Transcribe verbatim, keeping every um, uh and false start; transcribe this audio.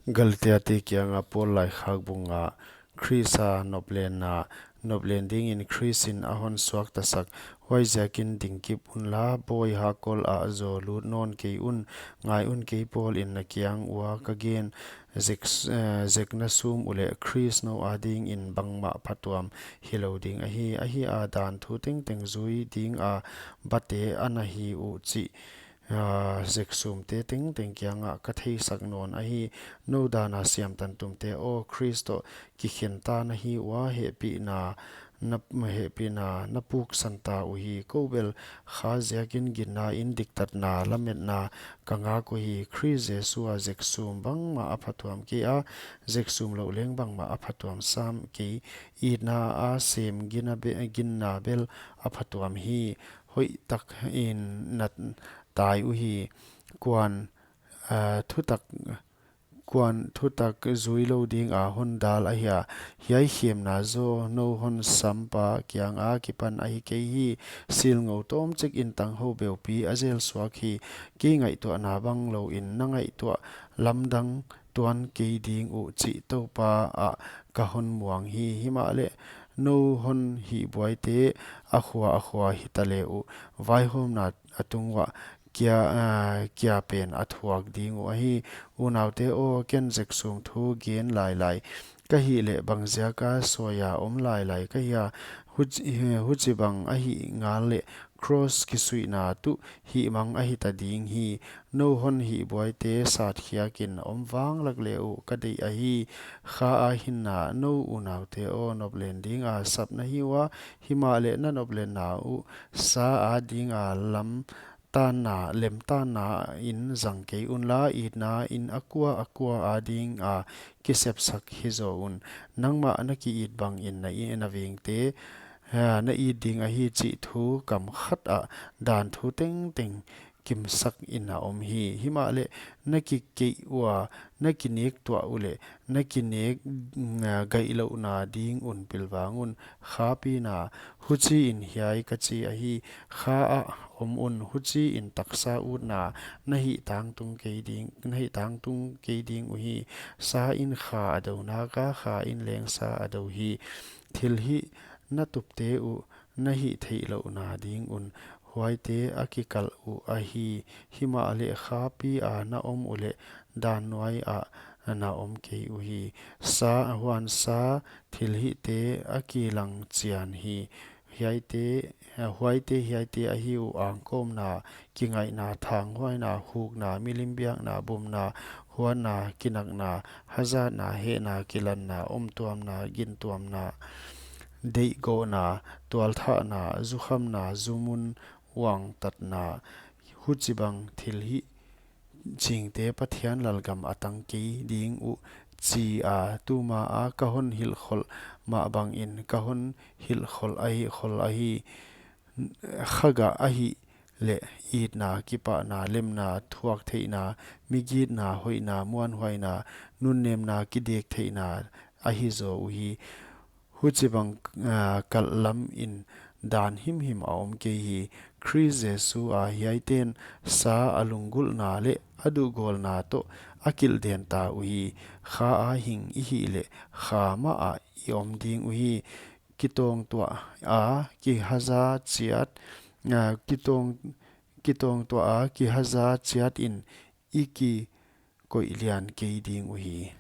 Galatia te kianga Paul laikhak bung nga. Khrist a noplenna, noplen dingin Khrist in a hon suaktasak. Huaiziakin dingkip unla, bawi hakol ah zaw lut nawn kei un. Ngai un, kei Paul in na kiang ua ka gen, zek, eh, zekna sum uleh Khrist nou adingin bangmah phatuam hilou ding ahi. Ahi a, dan thu tengteng zui dinga bate ana hi uh chih, ah, zeksumte tengteng kiangah ka theisak nawn ahi. Nou dana siamtan tumte aw, Khrist toh kikhen ta na hi ua, hehpihna na, hehpihna na puksan ta uhi. Kou bel kha ziakin ginnain diktatna lametna ka ngak uhi. Khrist Jesu a zeksum bangmah a phatuam kei a, zeksum louh leng bangmah a phatuam sam kei. Itna a sem gina be-, ginna bel a phatuam hi. Hoihtakin na tai uhi. Kuan, ah, thutak, kuan thutak zui lou dinga hon dal ahia? Hiai khemna zaw nou hon sampa kianga kipan ahi kei hi. Silngou tawmchik in tanghou beupi a zel suak hi. Kei ngaihtuahna bang louin na ngaihtuah lamdang tuan kei ding uh chih Toupa ah ka hon muang hi. Himahleh nou hon hihbuaite a khua a khua hita le uh, vaihawmna a tung uah kia, ah, kia pen a thuak ding uh ahi. Unaute aw, ken zeksum thu gen lailai ka hih leh bangziaka suaia om lailai ka hia? Huch-, huchibang ahih ngal leh cross kisuihna tuh hihmang ahita ding hi. Nou hon hihbuaite satkhiakin om vanglak le uh ka deih ahi. Kha a hinna, nou unaute aw, noplen dinga sap na hi ua, himahleh na noplenna uh sa adinga lam tanna, lemtanna in zang kei unla, itna in a kua a kua adinga kisepsak hi zaw un. Nangmah na ki-it bangin na i-, na vengte, ha, na it ding ahi chih thu kam khat ah dan thu tengteng kimsak in a om hi. Himahleh na kikeih ua, na kinek tuah uleh, na kinek, mm, gaihlouhna ding un pilvang un. Khapina, huchiin hiai ka chi ahi, kha ah om un, huchiin taksa utna na hih tangtung kei ding, na hih tangtung kei ding uhi. Sa in kha a dou naka, kha in leng sa a dou hi. Thilhih na tupte uh na hih theihlouhna ding un huaite a kikalh uh ahi. Himahleh khapi a na om uleh dan nuai ah na om kei uhi. Sa, huan sa thilhihte a kilang chian hi. Hiaite, huaite hiaite ahi uh: angkawmna, kingaihna, thanghuaina, hukna, milim biakna, bumna, huatna, kinakna, hazatna, hehna, kilanna, omtuamna, gintuamna, deihgawhna, tualthahna, zukhamna, zumun uangtatna, huchibang thilhih chingte Pathian lalgam a tang kei ding uh, chi a, tuma a ka hon hilhkholh mah bangin ka hon hilhkholh ahi, kholh ahi. Kha gah ahihleh itna, kipahna, lemna, thuaktheihna, migitna, hoihna, muanhuaina, nunnemna, kidektheihna ahi zaw uhi. Huchibang, ah, kalh lamin dan himhim a om kei hi. Khrist Jesu a hiaiten sa a lunggulhna leh a duhgawlna toh a kilhden ta uhi. Kha a hing i hihleh kha mah ah i om ding uhi. Kitawngtuah a kihaza chiat, ah, kitawng, kitawngtuah a kihaza chiatin i kikoih lian kei ding uhi.